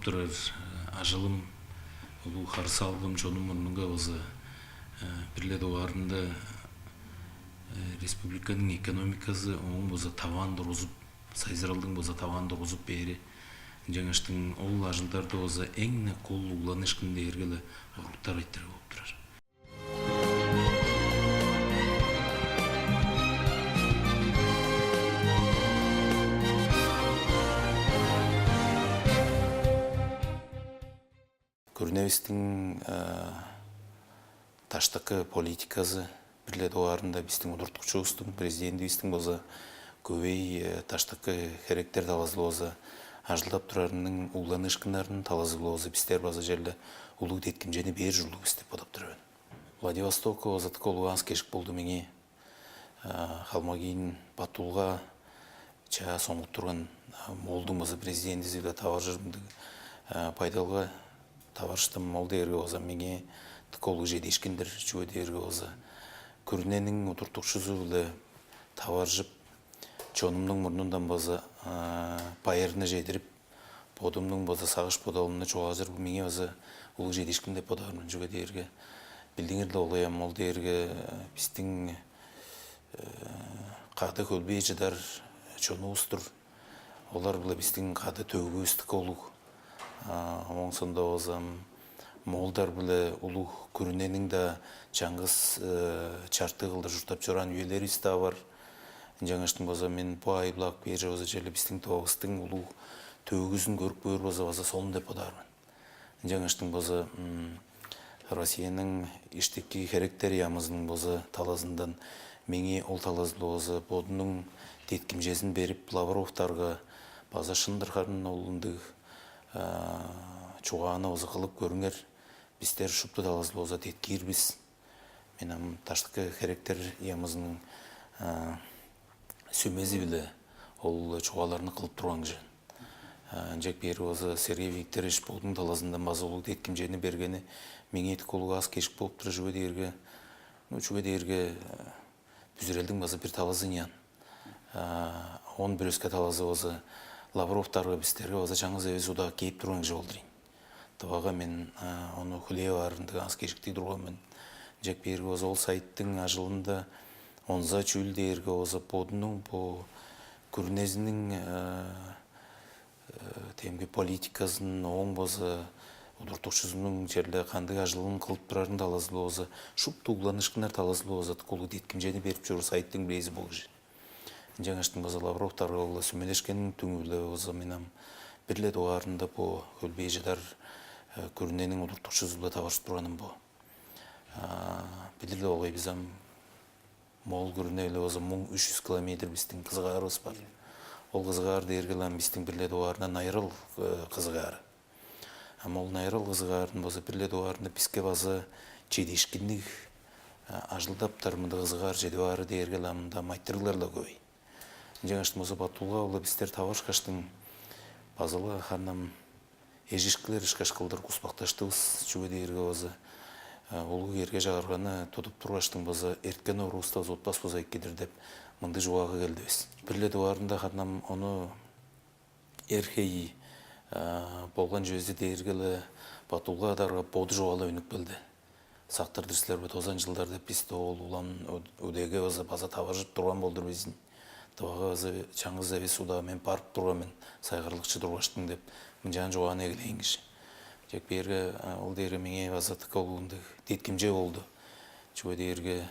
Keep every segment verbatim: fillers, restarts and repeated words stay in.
турар ажылым, улуг харыысалгам чонум мурнунга база бир-ле дугаарында республиканың экономиказы, ооң база таваан тургузуп, сайзыралдың база таваан тургузуп бээри, ынчангаштың ол ажылдарда база эң-не кол угланыышкын дээрге-ле оруктар айтырыы болуп турар. Күрүневистиң даштыкы политиказы, бир-ле дугаарында бистиң удуртукчувустуң, президентивистиң база көвей даштыкы херектер талазы-биле база ажылдап турарының угланыышкыннарының талазы-биле база бистер база черле улуг деткимчени бээр ужурлуг бис деп бодап тур мен. Владивостокка база дыка улуг аас-кежик болду меңээ. Халмагин Батулга чаа соңгуп турган Моолдуң база президентизи-биле таваржыр мындыг байдалга таварыштым. Ол дээрге база меңээ дыка улуг чедиишкин-дир, чүге дээрге база күрүнениң удуртукчузу-биле таваржып, чонумнуң мурнундан база байырны чедирип, бодумнуң база сагыш-бодалымны чугаалажыр, бо меңээ база улуг чедиишкин деп бодаар мен. Чүге дээрге билдиңер-ле, ол ыям, ол дээрге бистиң кады хөлбей чыдар чонувус-тур. Олар-биле бистиң кады төөгүвүс дыка улуг. Ооң соонда база моолдар-биле улуг күрүнениң-даа чаңгыс чартыы кылдыр чурттап чораан үелеривис-даа бар. Ынчангаштың база мен бо айбылак бээр чок база черле бистиң Тывавыстың улуг төөгүзүн көрүп көөр база, база солун деп бодаар мен. Ынчангаштың база Россияның иштики херектер яамызының база талазындан меңээ ол талазы-биле база бодунуң деткимчезин берип, Лавровтарга база шын-дыр харын ол ындыг чугааны база кылып көрүңер, бистер шупту талазы-биле база деткиир бис. Мен ам даштыкы херектер яамызының сүмези-биле ол чугааларны кылып турган кижи. Ынчап бээрге база Сергей Викторович бодунуң талазындан база улуг деткимчени бергени меңээ дыка улуг аас-кежик болуп турар, чүге дээрге, ну, чүге дээрге бүзүрелдиң база бир талазы ыйнаан. Он бир өске талазы база Лавровтарга, бистерге база чаңгыс эвес удаа кээп турган кижи болдур ийин. Тывага мен ону хүлээп аар ындыг аас-кежиктиг турган мен. Ынчап бээрге база ол сайыттың ажылында онза чүүл дээрге база бодунуң бо күрүнезиниң демги политиказын, ооң база удуртукчузунуң черле кандыг ажылын кылып турарының талазы-биле база шупту угланыышкыннар талазы-биле база дыка улуг деткимчени берип чоруур сайыттың бирээзи бо кижи. Ынчангаштың база Лавровтарга-ла сүмелешкениниң түңү-биле база мен ам бир-ле дугаарында бо хөлбей чыдар күрүнениң удуртукчузу-биле таваржып турганым бо. Билир-ле болгай бис ам, Моол күрүне-биле база муң үш чүс километр бистиң кызыгаарывыс бар. Ол кызыгаар дээрге-ле ам бистиң бир-ле дугаарында найырал кызыгаары. Ам ол найырал кызыгаарын база бир-ле дугаарында биске база чедиишкинниг ажылдаптар мындыг кызыгаар чедип аары дээрге-ле ам мында айтырыглар-ла көвей. Ынчангаш болза Батулга-биле бистер таварышкаштың, база-ла харын ам эжишкилер ышкаш кылдыр куспакташтывыс, чүге дээрге база улуг эрге-чагырганы тудуп тургаштың, база эрткен оруувуста база утпас болза эки-дир деп мындыг чугаага келдивис. Бир-ле дугаарында харын ам ону эр-хей болган чүвези дээрге-ле Батулга адаарга боду чугаалап үнүп келди. Сактыр-дыр силер бе, тозан чылдар деп, бисте ол улам үдеге база база таваржып турган болдур бис ийин. Тывага база чаңгыс эвес удаа мен барып турган мен, сайгарлыкчы тургаштың деп, мынчаан чугааны эгелээн кижи. Чек бээрге ол дээрге меңээ база дыка улуг ындыг деткимче болду. Чүге дээрге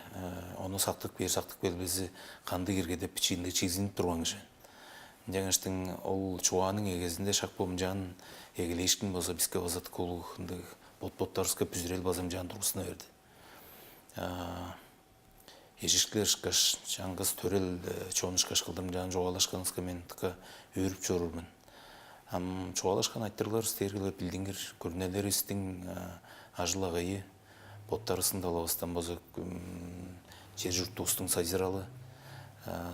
ону сактып кээр, сактып келбези кандыг ирге деп бичиинде чигзинип турган кижи. Ынчангаштың ол чугааның эгезинде шак бо мынчаан эгелээшкин база биске база дыка улуг ындыг бот-боттарывыска бүзүрел база мынчаан тургузуна берди. Эжишкилер ышкаш, чаңгыс төрел чон ышкаш кылдыр мынчаан чугаалашканывыска мен дыка өөрүп чоруур мен. Ам чугаалашкан айтырыгларывыс дээрге-ле билдингир, күрүнелеривистиң ажыл-агыйы, боттарывыстың талавыстан база чер-чуртувустуң сайзыралы.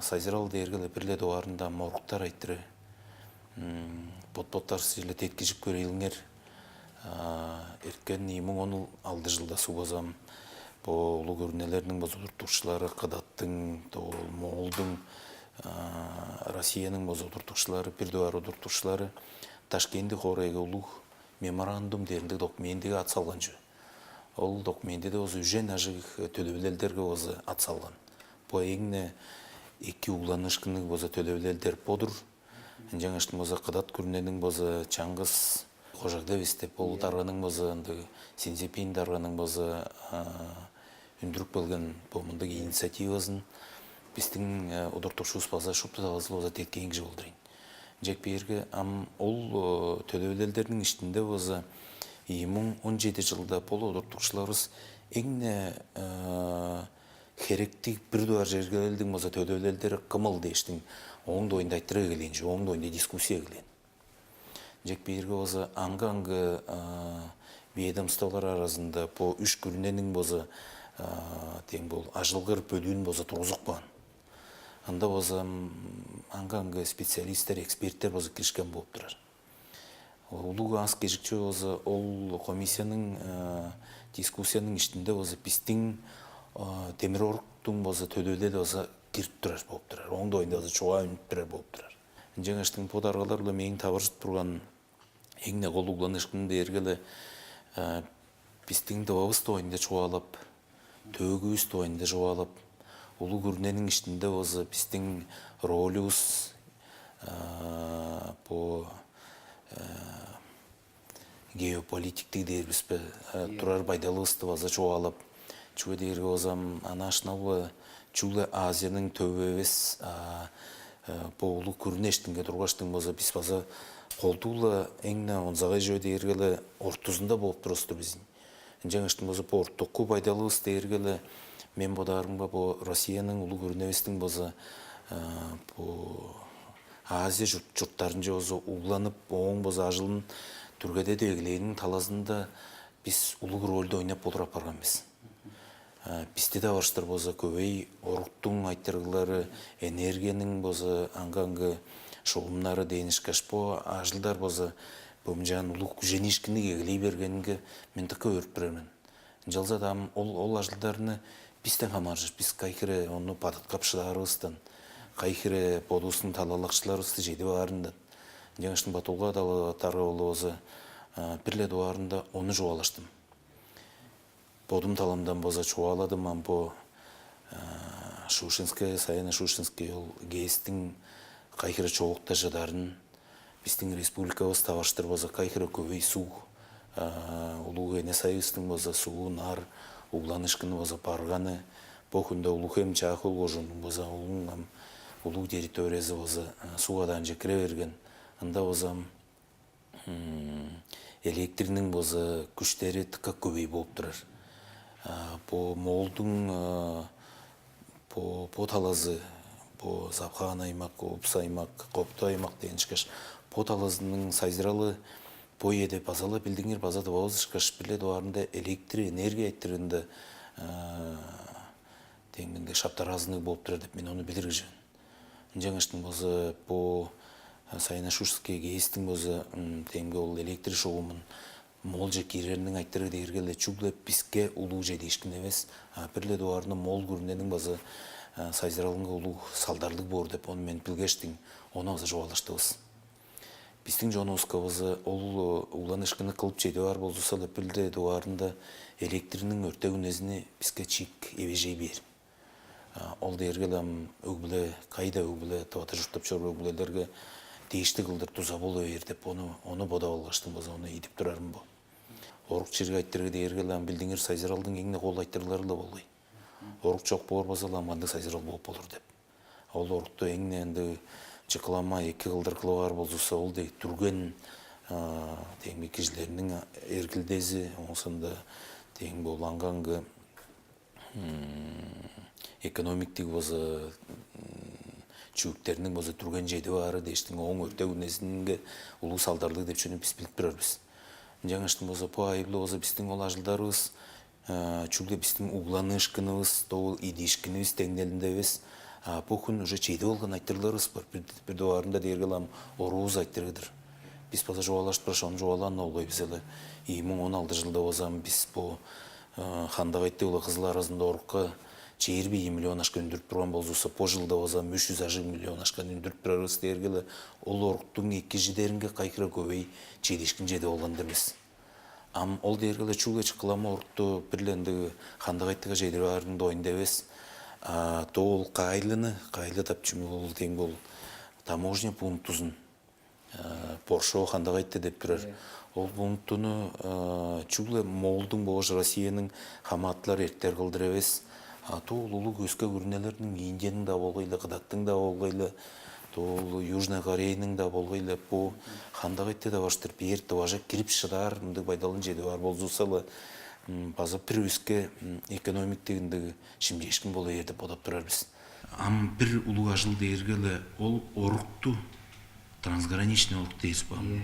Сайзырал дээрге-ле бир-ле дугаарында моруктар айтырыы. Бот-боттарывысты-ла деткижип көрээлиңер. Эрткен ийи муң он алды чылда суг базам бо улуг күрүнелерниң база удуртукчулары, Кыдаттың, Моолдуң, Россияның база удуртукчулары, бир дугаар удуртукчулары Ташкенди хоорайга улуг Меморандум дээринде документиге ат салган чүве. Ол документиде болза үжен ажыг төлевилелдерге болза ат салган. Бо эң-не эки угланыышкынныг болза төлевилелдер бо-дур. Ынчангаштың болза Кыдат күрүнениң болза чаңгыс Кожагдевис деп ол дарганың болза ындыг Синзепин дарганың болза үндүрүп келген бо мындыг инициативазын бистиң удуртукчувус база шупту талазы-биле база деткээн кижи болдур ийин. Ынчек биирге ам ол төлевилелдерниң иштинде база ийи муң он чеди чылда бо удуртукчуларывыс эң-не херектиг бир дугаар чергелелдиң база төлевилелдери кымыл дээштиң ооң доюнда айтырыг эгелээн чүве, ооң доюнда дискуссия эгелээн. Ынчек биирге база аңгы-аңгы ведомстволар аразында бо үш күрүнениң база тең бол ажылгыр бөлүүн база тургузуп каан. Ында база аңгы-аңгы специалисттер, эксперттер база киришкен болуп турар. Улуг аас кежикче база ол комиссияның дискуссияның иштинде база бистиң демир оруктуң база төлевилели база кирип турар болуп турар. Ооң доюнда база чугаа үнүп турар болуп турар. Ынчангаштың бо даргалар-ла мээң таваржып турган эң-не кол угланыышкыным дээрге-ле бистиң Тывавыс дугайында чугаалап, төөгүвүс дугайында чугаалап, улуг күрүнениң иштинде болза бистиң ролювус бо геополитиктиг дээр бис бе, турар байдалывысты база чугаалап, чүге дээрге болзам ана шынап-ла чүгле Азияның төвү эвес, а бо улуг күрүне иштинге тургаштың болза бис база колдуу-ла эң-не онзагай чүве дээрге-ле ортузунда болуп турувус-тур бис ийин. Ынчангаштың болза бо ортуку байдалывыс дээрге-ле мен бодаарымга бо Россияның улуг күрүневистиң болза бо Азия чурт чурттарынче болза угланып, ооң болза ажылын түргедедип эгелээниң талазында бис улуг рольду ойнап болур апарган бис. Бисти-даа барыштыр болза көвей оруктуң айтырыглары, энергияның болза аңгы-аңгы шугумнары дээн ышкаш бо ажылдар болза бо мынчаан улуг күжениишкинниг эгелей бергенинге мен дыка өөрүп турар мен. Ынчалза-даа ам ол ол ажылдарны бистен хамааржыр, бис кайы хире ону бадыткап шыдаарывыстан, кайы хире бодувустуң талалакчыларывысты чедип аарындан. Ынчангаштың Батулга Далатарга болза бир-ле дугаарында ону чугаалаштым. Бодум таламдан база чугааладым ам бо Шушинская, Саяно-Шушинский ол ГЭС-тиң кайы хире чоокта чыдарын, бистиң республикавыс таварыштыр база кайы хире көвей суг, улуг эне сайывыстың база сугу, нар угланыышкыны база барганы, бо хүнде Улуг-Хем, Чаа-Хөл кожууннуң база улуг ам улуг территориязы база суг адаанче кире берген. Ында база ам электрниң база күштери дыка көвей болуп турар. Бо Моолдуң бо бо талазы, бо Запхан аймак, Уупс аймак, Копту аймак дээн ышкаш, бо талазының сайзыралы бо үеде база-ла билдингир, база-даа бовус ышкаш, бир-ле дугаарында электр энергия айтырыында деңгинде шаптараазынныг болуп турар деп мен ону билир кижи мен. Ынчангаштың база бо Саяно-Шушский ГЭС-тиң база деңге ол электр шугумун молже киирериниң айтырыы дээрге-ле чүгле биске улуу чедиишкин эвес, а бир-ле дугаарында мол күрүнениң база сайзыралынга улуг салдарлыг боор деп ону мен билгештиң, ону база чугаалаштывыс. Бистиң чонувуска база ол угланыышкынны кылып чедип аар болзувусса-ла, бир-ле дугаарында электрниң өртек үнезини биске чиик эвежей бээр. Ол дээрге-ле ам өг-бүле, кайда өг-бүле, тавада чурттап чоруур өг-бүлелерге дээшти кылдыр дуза болу бээр деп ону ону бодап алгаштың база ону идип турарым бо. Орук чириг айтырыы дээрге-ле ам билдиңер сайзыралдың эң-не кол айтырыглары-ла болгай. Орук чок боор база-ла ам кандыг сайзырал болуп болур деп. Ол орукту эң-не ындыг чыкылама эки кылдыр кылып аар болзувусса, ол дег дүрген деңги кижилерниң эргилдези, оңусунда деңги болангаңгы экономиктиг база чүвүктерниң база түрген чеди баары дээштиң ооң өртек үнезинге улуу салдарлыг деп чүнү бис билип турар бис. Ынчангаш база бу айылы база бистиң ол ажылдарыбыз чүгле бистиң угланыышкынывыс, довул идиишкинивис деңнелинде эвес, а бу хүн уже чедип алган айтырларыбыс бар. Бир, бир дугаарында дээрге ам оруувус айтырыдыр. Бис база чугаалашып тураш, ону чугаалаан болгай бис эле. Ийи муң он алты жылда база ам бис бу хандагайты ула кызыл аразында орукка чээрби ийи миллион акша үндүрүп турган болзувусса, бо чылда база үч жүз ажыг миллион акшаны үндүрүп турарывыс дээрге-ле, ол оруктуң экижидеринге кайы хире көвей чедиишкин чедип алган-дыр бис. Ам ол дээрге-ле чүгле чыккылама орукту бир-ле ындыг хандагайтыга чедирип аарының доюнда эвес, а то ол каайлыны, каайлы деп чүнү ол дең бол, таможня пунктузун, боршоо хандагайты деп турар. Ол пунктуну чүгле Моолдуң болгаш Россияның хамаатылар эртер кылдыр эвес, а то ол улуг өске күрүнелерниң, Индияның-даа болгай-ла, Кыдаттың-даа болгай-ла, то ол Южная Кореяның-даа болгай-ла, бо хандагайты таваштыр бээр дыважа кирип шыдаар ындыг байдалын чедип аар болзувусса-ла, база бир өске экономиктиг ындыг шимчээшкин болу бээр деп бодап турар бис. Ам бир улуг ажыл дээрге-ле ол орукту, трансграничный орук дээрис баам.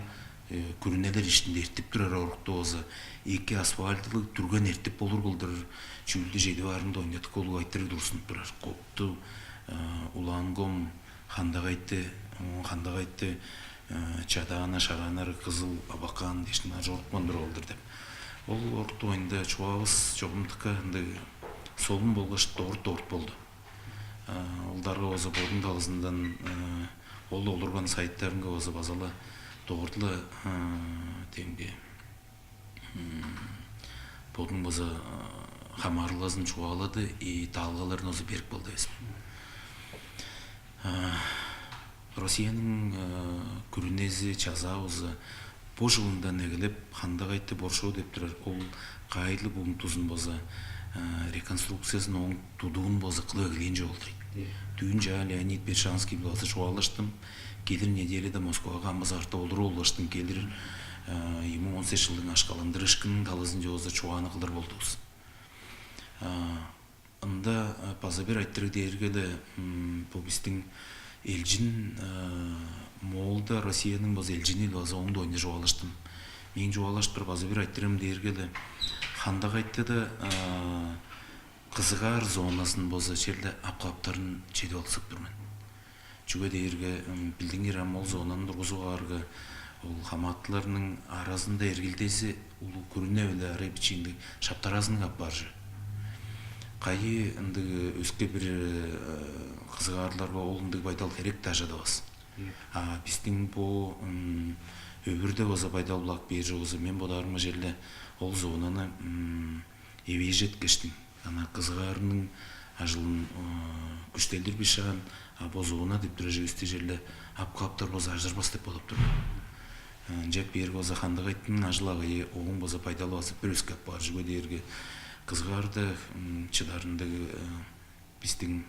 Күрүнелер иштинде эртип турар орукту болза, эки асфальтылыг дүрген эртип болур кылдыр чүүлдү чедип аарын доонньоткулуг айтырыг турсунуп турар. Копту, Улаангом, Хандагайты, Хандагайты, Чадаана, Шагаанары, Кызыл, Абакан дээш ынаар чорупкан турар кылдыр деп. Ол орук дугайында чугаавыс чогумдукка ындыг солун болгаш дорт-дорт болду. Олдарга болза бодум талазындан ол олурган сайыттарынга болза база-ла дорт-ла демги бодун база хамаарылгазын чугаалады, и даалгаларын болза берип калды эвес. Россияның күрүнези чазаа болза бо чылындан эгелеп хандагайты боршоо деп турар ол каайлы бууну тузун база реконструкциясын, ооң тудуун база кылып эгелээн чоп олур ийик. Дүүн чаа Леонид Першанский-биле база чугаалаштым. Келир неделяда Москвага ам база арта олуруп алгаштың, келир ийи муң он сес чылдың акшаландырыышкынының талазынче база чугааны кылыр болдувус. Ында база бир айтырыг дээрге-ле, бо бистиң элчин, Моолда Россияның база элчини-биле база ооң дугайында чугаалаштым. Мээң чугаалаштыр база бир айтырыым дээрге-ле, хандагайтыда кызыгаар зоназын база черле ап кааптарын чедип алыксап тур мен. Чүге дээрге билдиңер, ам ол зонаны тургузуп каарга, ол хамаатыларның аразында эргилдези улуг күрүне-биле арай бичииндиг шаптараазынныг апаар чүве. Кайы ындыг өске бир кызыгаарларга ол ындыг байдал херек-даа чадавас. А бистиң бо өвүрде база байдал-биле ап кээр чүве болза, мен бодаарымга, черле ол зонаны эвээжеткештиң, ана кызыгаарының ажылын күштелдирбишаан, а бо зона деп турар чүвести черле ап кааптар база ажырбас деп бодап тур мен. Ынчап бээрге база хандагайтының ажыл-агыйы, ооң база байдалы база бир өске апаар, чүге дээрге кызыгаарда чыдар ындыг бистиң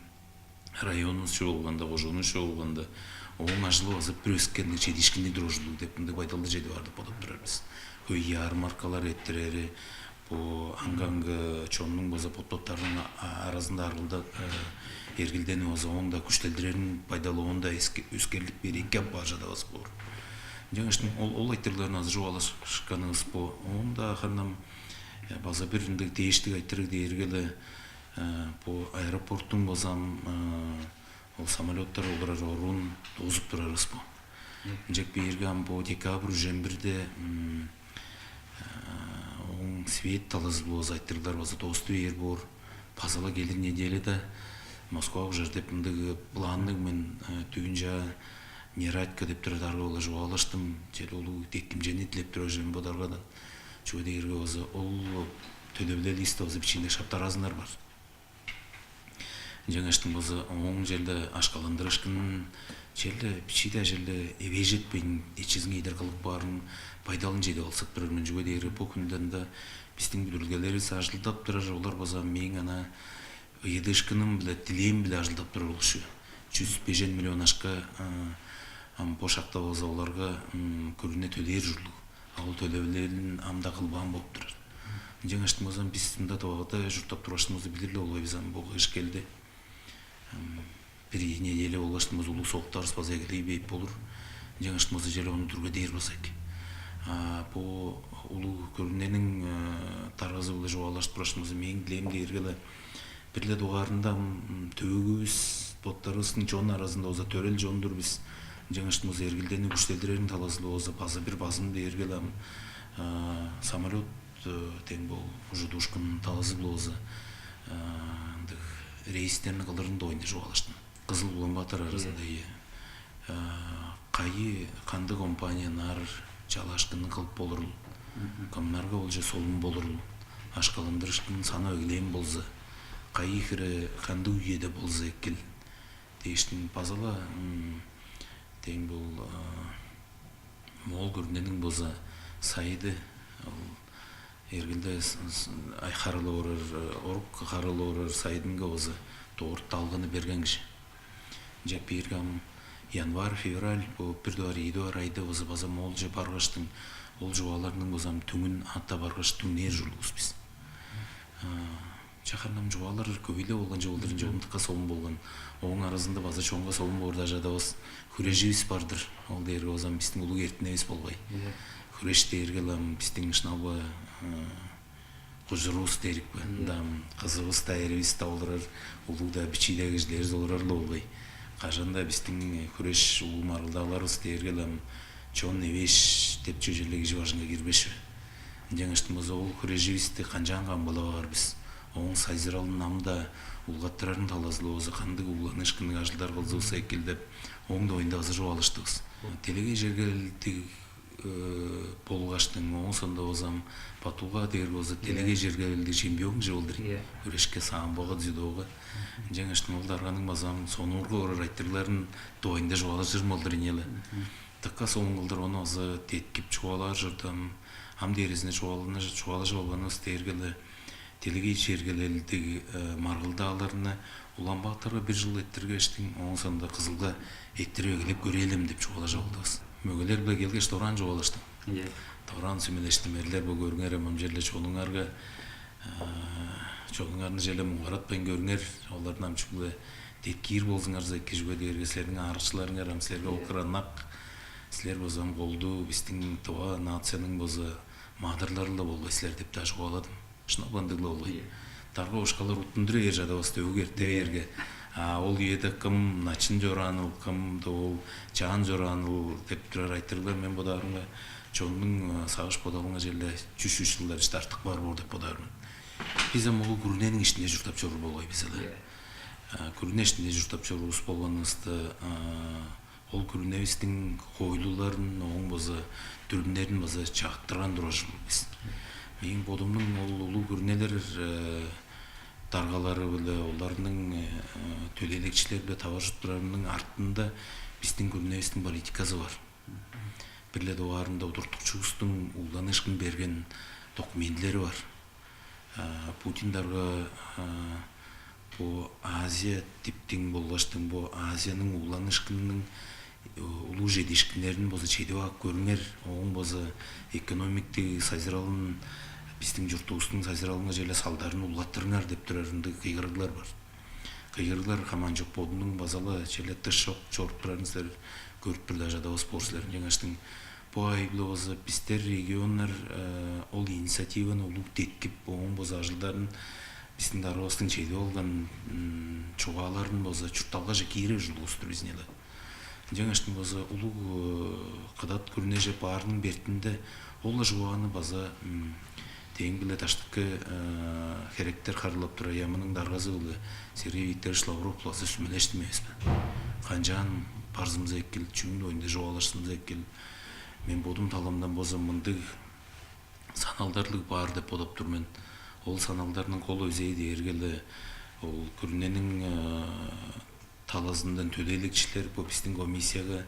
районувус чүве болганда, кожуунувус чүве болганда, ооң ажылы база бир өске ындыг чедиишкинниг турар ужурлуг деп ындыг байдалды чедип аар деп бодап турар бис. Хөй ярмаркалар эрттирери, бо аңгы-аңгы чоннуң база бот-боттарының аразында аргылда эргилдени база оон-даа күштелдирерин байдалы оон-даа өскерлип бээр, эки апаар чадавас боор. Ынчангаш ол ол айтырыгларны азы чугаалашканывыс бо. Оон-даа ханам база бир ындыг дээштиг айтырыг дээрге-ле, бо аэропорттуң база ам ол самолеттар олурар оруун доозуп турарывыс бо. Ынчап бээрге ам бо декабрь үжен бирде ооң свет талазы-биле база айтырыглар база доосту бээр боор. База-ла келир неделяда Москва ужар деп ындыг планныг мен дүүн чаа Нерадько деп турар дарга-биле чугаалаштым. Черле улуг деткимчени дилеп турар чүве мен бо даргадан. Чүге дээрге база ол төлевилеливисте база бичииндек шаптараазыннар бар. Ынчангаштың база ооң черле акшаландырыышкынын черле бичии-даа черле эвээжетпейн, эчизин кедер кылып баарын байдалын чедип алыксап турар мен. Чүге дээрге бо хүнде ында бистиң бүдүрүлгелеривис ажылдап турар, олар база мээң ана ыйыдыышкыным-биле, дилээм-биле ажылдап турар улус чүве. Чүс бежен миллион акша ам бо шакта база оларга күрүне төлээр ужурлуг. А ол төлевилелин ам-даа кылбаан болуп турар. Ынчангаш болза бис мында Тывада чурттап тургаш болза билир-ле болгай бис, ам бо кыш келди. Бир ийи неделя болгаш болза улуг сооктарывыс база эгелей бээп болур. Ынчангаш болза черле ону дүргедээр база эки. А бо улуг көрүнениң даргазы-биле чугаалашып тургаш болза мээң дилээм дээрге-ле бир-ле дугаарында ам төөгүвүс, боттарывыстың чон аразында болза төрел чон-дур бис. Ынчангаш болза эргилдени күштелдирерин талазы-биле болза база бир базым дээрге-ле ам самолет тең бол ужудуушкун талазы-биле болза ындыг рейстерни кылырын дойну чугаалаштым. Кызыл Улан-Баатар аразында, ийе. Кайы, кандыг компания ынаар чалаашкынны кылып болурул? Кымнарга олче солун болурул? Ашкаландырышкын санап эгелээн болза, кайы хире, кандыг үеде болза экил? Дээштиң база-ла дең бол моол күрүнениң база сайыды ол эргилде харылып орар, орук харылып орар сайыдынга база дорт далганы берген кижи. Ынча бирге ам январь, февраль, бо бир дугаар, ийи дугаар айда база база моолче баргаштың, ол чугааларның база ам түңүн ата баргаш түңнээр ужурлугус бис. Чахарнам чугаалар көбүйле болган чугаалдыр ынча ындыкка соон болган. Ооң аразында база чонга соон боор дажадавас хүреживис бар-дыр. Ол дээрге озам биздин улуг эртиневис болгай. Хүреш дээрге ылам биздин шыналбы кужуруус дээрик бе? Ында кызывыс да, эривис да олурар, улуг да, бичии да кижилерибиз олурар-ла болгай. Кажан-да биздин хүреш улуг маргылдааларыбыз дээрге ылам чон эвээш деп чүжеле кижи бажыңга кирбеш бе? Ынчангаш болза ол хүреживисти канчаан камгалап аар бис? Ооң сайзыралын ам-даа улгаттырарның талазы-ла болза кандыг угланыышкынныг ажылдар кылзывыс экил деп, ооң доюнда азы чугаалаштывыс. Делегей чергелдиг болгаштың, ооң соонда болзам Батуга дээр болза делегей чергелдиг чемпион кижи болдур. Өрешке, самбога, дзюдога. Ынчангаш ол дарганың базам сонуурга орар айтырларын доюнда чугаалажыр болдур ийне-ле. Дыка соон кылдыр ону азы деткип чугаалаар чордум. Ам дээрезине чугаалажып алганывыс дээрге-ле делегей чергелелдиг маргылдааларны Улан-Баатарга бир чыл эрттиргештиң, ооң соонда Кызылга эрттирип эгелеп көрээлем деп чугаалажып алдывыс. Мөгелер-биле келгеш дораан чугаалаштым. Дораан сүмелештим. Эрлер, бо көрүңер, ам черле чонуңарга чонуңарны черле муңгаратпайн көрүңер. Оларны ам чүгле деткиир болзуңарза эки, чүге дээрге силерниң аарыкчыларыңар ам силерге ол кырган ак. Силер база ам колдуу биздин тыва нацияның база маадырлары-ла болгай силер деп-даа чугааладым. Шынап ындыг-ла болгай. Дарга ошкалар уттундура бээр чадавас, дөг эрте бээрге. А ол үеде кым начын чорааныл, кымды ол чаан чорааныл деп турар айтырыглар мен бодаарымга чоннуң сагыш бодалынга черле чүс чүс жылдар иште артык бар боор деп бодаар мен. Биз ам улуг күрүнениң иштинде чурттап чоруур болгай бис эле. Күрүне иштинде чурттап чоруувус болганывыста, ол күрүневистиң хоойлуларын, ооң база дүрүмнерин база чагыттырган турар ужурлуг бис. Мээң бодумнуң ол улуг күрүнелер даргалары-биле, оларның төлээлекчилери-биле таваржып турарының артында биздин күрүневистиң политиказы бар. Бир-ле дугаарында удуртукчувустуң угланыышкын берген документилери бар. Путин дарга бо Азия диптиң болгаштың, бо Азияның угланыышкынының улуг чедиишкиннерин база чедип ап көрүңер, ооң база экономиктиг сайзыралын, биздин чуртувустуң сайзыралынга черле салдарын улгаттырыңар деп турар ындыг кыйгырыглар бар. Кыйгырыглар хамаан чок, бодунуң база-ла черле дыш чок чоруп турарын силер көрүп тур-даа чадавас боор силер. Ынчангаштың бо айып-ла болза бистер регионнар ол инициативаны улуг деткип, ооң база ажылдарын биздин даргавыстың чедип алган чугааларын база чуртталгаже киирер ужурлугус-тур бис ийне-ле. Ынчангаштың база улуг кыдат күрүнеже баарының бертинде ол-ла чугааны база дээң-биле даштыкы херектер харылап турар ямының даргазы-биле Сергей Викторович Лавров-биле база сүмелештим эвес бе? Канчаан барзымза экил, чүнүң оюнда чугаалашсымза экил? Мен бодум таламдан болза мындыг саналдарлыг баар деп бодап тур мен. Ол саналдарның кол өзээ дээрге-ле ол күрүнениң талазындан төлээлекчилер бо биздин комиссияга,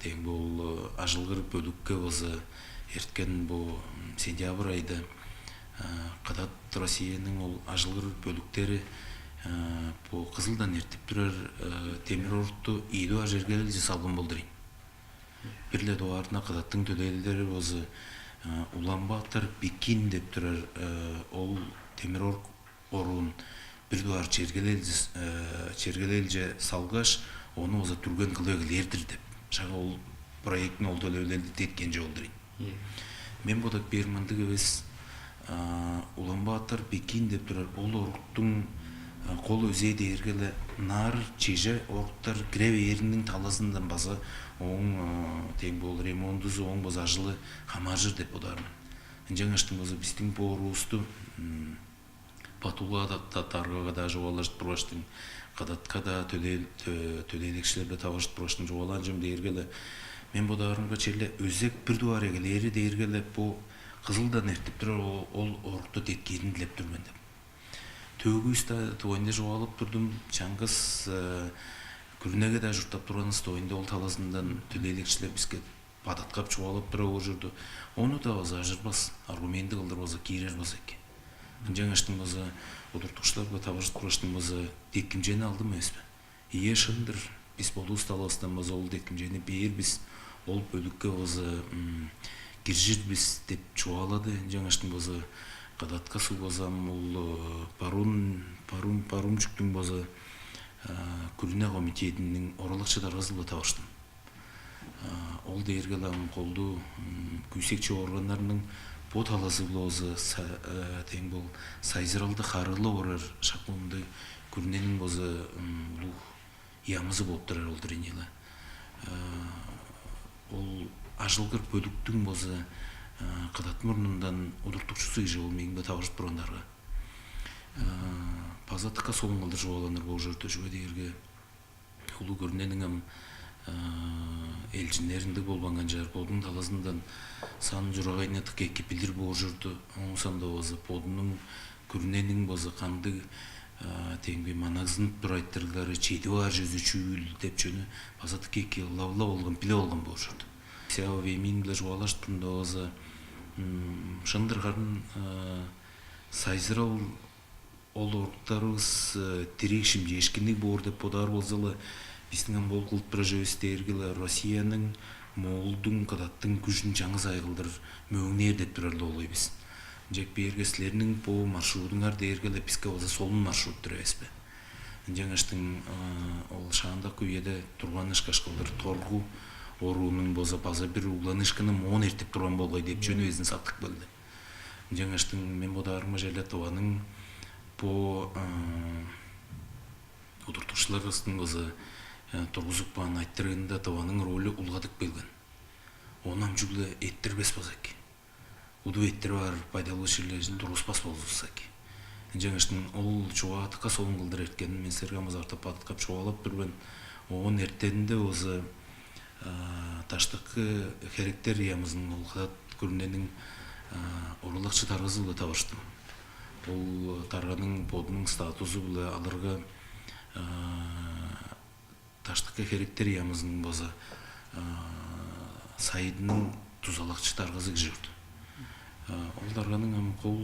дең бо ажылгыр бөлүкке база эрткен бо сентябрь айда кыдат Россияның ол ажылгыр бөлүктери бо Кызылдан эртип турар демир орукту ийи дугаар чергелелче салган болдур ийин. Бир-ле дугаарында кыдаттың төлээлери база Улан-Баатар, Пекин деп турар ол демир орук оруун бир дугаар чергелелче салгаш, ону база түрген кылып эгелээр-дир деп. Шага ол проектини, ол төлээлерди деткенчи болдур ийин. Мен бодап бээр мындыг эвес. Улан-Баатар, Пекин деп турар ол оруктуң кол өзээ дээрге-ле наар чеже оруктар кире бээриниң талазындан база ооң дең бо ремонтузу, ооң база ажылы хамааржыр деп бодаар мен. Ынчангаштың база биздин бо оруувусту Батуга-даа, Даргага-даа чугаалажып тургаштың, Кадатка-даа, төлээ-, тө-, төлээлекчилерге таваржып тургаштың чугаалаан чүвем дээрге-ле, мен бодаарымга, черле өзек бир дугаар эгелээри дээрге-ле бо Кызылдан эртип турар о-, ол орукту деткиирин дилеп тур мен деп. Төөгүвүс-даа дугайында чугаалап турдум. Чаңгыс, э, күрүнеге-даа чурттап турганывыс дугайында ол талазындан төлээлекчилер биске бадыткап чугаалап тура боор чорду. Ону-даа база ажырбас, аргументи кылдыр база киирер база эки. Ынчангаштың база удуртукчуларга таваржып тургаштың база деткимчени алдым эвеспе? Ийе, шын-дыр. Бис бодувус талавыстан база ол деткимчени бээр бис, ол бөлүкке база, м, киржир бис деп чугаалады. Ынчангаштың база Кадатка суг база ам ол, э, баруун, баруун, баруун чүктүң база, э, күрүне комитетиниң оралакчы даргазы-биле таварыштым. А, ол дээрге-ле ам колдуу, м, күүсекчи органнарның бо талазы-биле база са-, э, тең бол сайзыралды харыылап орар шак мындыг күрүнениң база, м, улуг ямызы болуп турар ол-дур ийин. Э, ол ажылгыр бөлүктүң база, э, кыдат мурнундан удуртукчузу кижи ол мээң-биле таваржып турганнарга. Э, база дыка солун кылдыр чугааланыр болур чорду, чүге дээрге улуг күрүнениң ам, э, элчиннери ындыг болбаан канчаар, бодунуң талазындан сан-чурагайны дыка эки билир боор чорду. Ооң соонда база бодунуң күрүнениң база кандыг, э, тең бе манагзынып турар айтырыглары, чедип аар чүвези чүүл деп чүвени база дыка эки ылап-ла болган, билип алган боор чорду. Сяо Веймин-биле чугаалажып турумда база, м, шын-дыр харын, э, сайзырал ол оруктарывыс, э, дириг шимчээшкинниг боор деп бодаар болза-ла, бистиң ам ол кылып турар чүвевис дээрге-ле Россияның, Моолдуң, Кыдаттың күжүн чаңгыс аай кылдыр мөөңнээр деп турар-ла болгай бис. Ынчап бээрге силерниң бо маршрудуңар дээрге-ле биске база солун маршрут-тур эвеспе? Ынчангаштың, э, ол шаандагы үеде турган ышкаш кылдыр торгу оруунуң база, база бир угланыышкыны моон эртип турган болгай деп чүвени безин сактып келди. Ынчангаштың мен бодаарымга, черле Тываның бо, э, удуртукчуларывыстың база, э, тургузуп каан айтырыгында Тываның ролю улгадып келген. Ону ам чүгле эрттирбес болза эки. Удуп эрттирип аар байдал-чүүлдерин тургуспас болзувусса эки. Ынчангаштың ол чугаа дыка солун кылдыр эрткенин мен силерге ам база артып бадыткап чугаалап тур мен. Оон эртенинде база, а, даштыкы херектер яамызының, ол Кыдат күрүнениң, а, оралакчы даргазы-биле таварыштым. Ол дарганың бодунуң статузу-биле алырга, а, даштыкы херектер яамызының база, а, сайыдының дузалакчы даргазы кижи чорду. А, ол дарганың ам кол,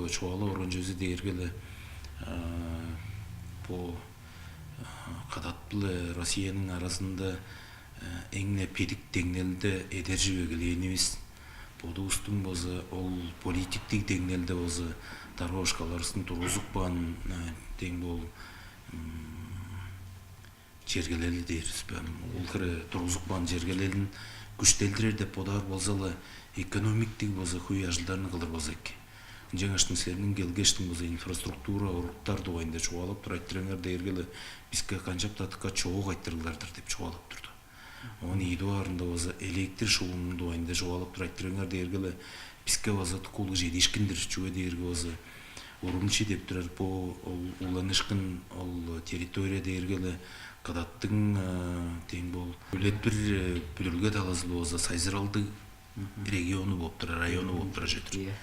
э, чугаалап орган чүвези дээрге-ле, а, бо, а, Кыдат биле Россияның аразында, э, эң-не бедик деңнелде эдержип эгелээнивис, бодувустуң база ол политиктиг деңнелде база дарга-бошкаларывыстың тургузуп каан, э, дең бол, м, чергелели дээр бис бе? Ол хире тургузуп каан чергелелин күштелдирер деп бодаар болза-ла, экономиктиг база хөй ажылдарны кылыр болза эки. Ынчангаштың силерниң келгештиң база инфраструктура, оруктар дугайында чугаалап тур айтырыңар дээрге-ле, биске канчап-даа дыка чоок айтырыглар-дыр деп чугаалап турду. Оон ийи дугаарында база электр шуумунуң дугайында чугаалап тур айтырыңар дээрге-ле, биске база дыка улуг чедиишкин-дир, чүге дээрге база Урумчи деп турар бо ол угланыышкын, ол территория дээрге-ле Кыдаттың, э, дең бол, үлет бир, э, бүдүрүлге талазы-биле база сайзыралдыг региону болуп турар, району болуп турар чүве-дир.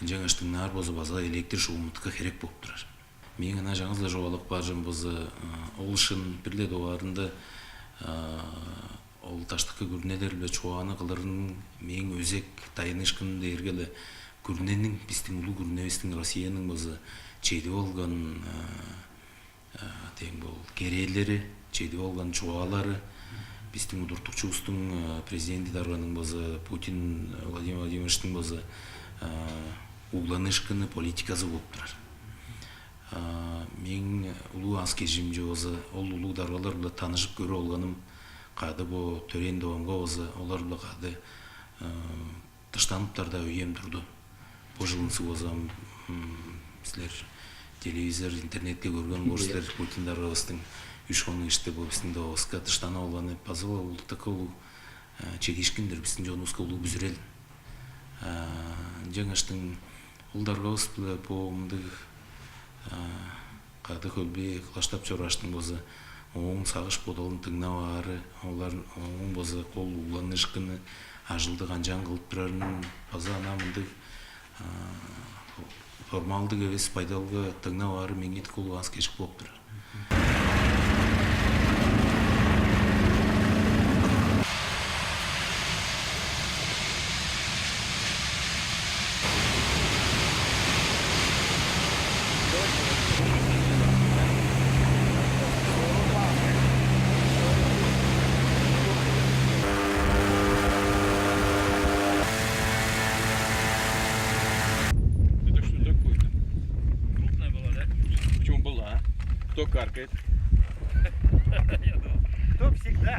Ынчангаш дыңнаар болза, база электр шуумутка херек болуп турар. Мээң ынаа чаңгыс-ла чугаалап каар чүвем болза, э, ол шын, бир-ле дугаарында, э, ол даштыкы күрүнелер-биле чугааны кылырының мээң өзек даяныышкыным дээрге-ле күрүнениң, бистиң улуг күрүневистиң, Россияның база чедип алган, э, э, дең бол, керээлери, чедип алган чугаалары, бистиң удуртукчувустуң, э, президенти дарганың база, Путин Владимир Владимировичтиң база, э, угланыышкыны, политиказы болуп турар. А, мээң улуг аас-кежиимче база ол улуг даргалар-биле таныжып көрүп алганым, кады бо төрээн Тывамга база олар-биле кады, э, дыштаныптар-даа үем турду. Бо чылын суг база, м, силер телевизор, интернетке көрген боор силер, Путин даргавыстың үш хонук иште бо бистиң Тывавыска дыштанып алганы база-ла улуг, дыка улуг, э, чедиишкин-дир, бистиң чонувуска улуг бүзүрел. А, ынчангаштың ол даргавыс-биле бо мындыг, Кады хөлбе кылаштап чорааштың болза, ооң сагыш бодалын дыңнап аары, олар ооң болза кол угланыышкыны, ажылды канчаан кылып турарын база ана мындыг формалдыг эвес байдалга дыңнап аары меңнедик улуг аас-кежик болуп турар. Это что такое-то? Крупная была, да? Почему была, а? Кто каркает? Кто всегда?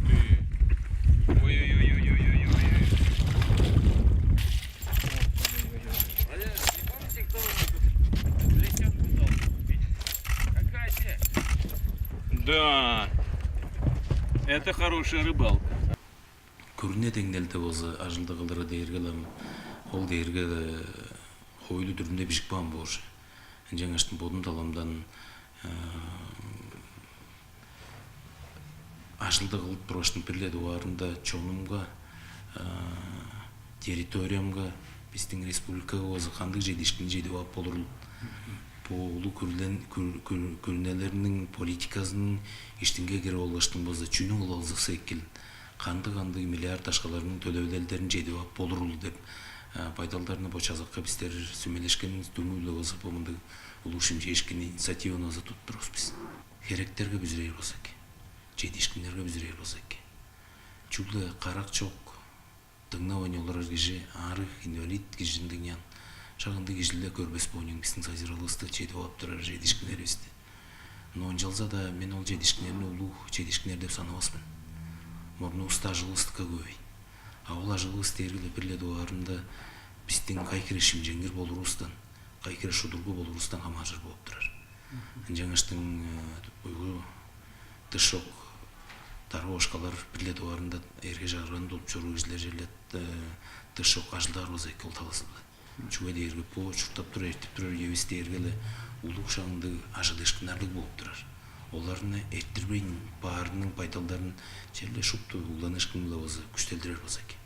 Ты. Ой-ой-ой-ой-ой-ой-ой. Да, это хорошая рыбалка. Күрүне деңнелде болза ажылды кылыры дээрге-ле ам, ол дээрге хоойлу дүрүмде бижик баан боор. Ынчангаш бодум таламдан ажылды кылып тургаштың бир-ле дугаарында чонумга, территориямга, бистиң республикага болза кандыг чедиишкинни чедип ап болурул? Бо улуг күрүнелерниң политиказының иштинге кирип алгаштың болза чүнү кылып алзыксай экил? Кандыг-кандыг миллиард акшаларның төлевилелдерин чедип ап болурул деп байдалдарны бо чазакка бистер сүмелешкенивис дүңү-биле болза бо мындыг улуг шимчээшкинни, инициативаны база тудуп турувус бис. Херектерге бүзүрээр болза эки, чедиишкиннерге бүзүрээр болза эки. Чүгле карак чок, дыңнавайн олурар кижи, аарыг, инвалид кижи ындыг ыян. Шак ындыг кижи-ле көрбес боонуң бистиң сайзыралывысты чедип ап турар чедиишкиннеривисти. Но ынчалза-даа мен ол чедиишкиннерни улуг чедиишкиннер деп санавас мен. Мурнувуста ажылывыс дыка көп ийин. А ол ажылывыс дээрге-ле бир-ле дугаарында бистиң кайы хире шимченгир болурувустан, кайы хире шудургу болурувустан хамааржыр болуп турар. Ынчангаштың уйгу дыш чок дарга-бошкалар бир-ле дугаарында эрге-чагырганы тудуп чоруур кижилер черле дыш чок ажылдаар болза эки ол талазы-биле. Чүге дээрге бо чурттап турар, эртип турар үевис дээрге-ле улуг шак ындыг ажыдыышкыннарлыг болуп турар. Оларны эрттирбейн баарының байдалдарын черле шупту угланыышкын-биле болза күштелдирер болза эки.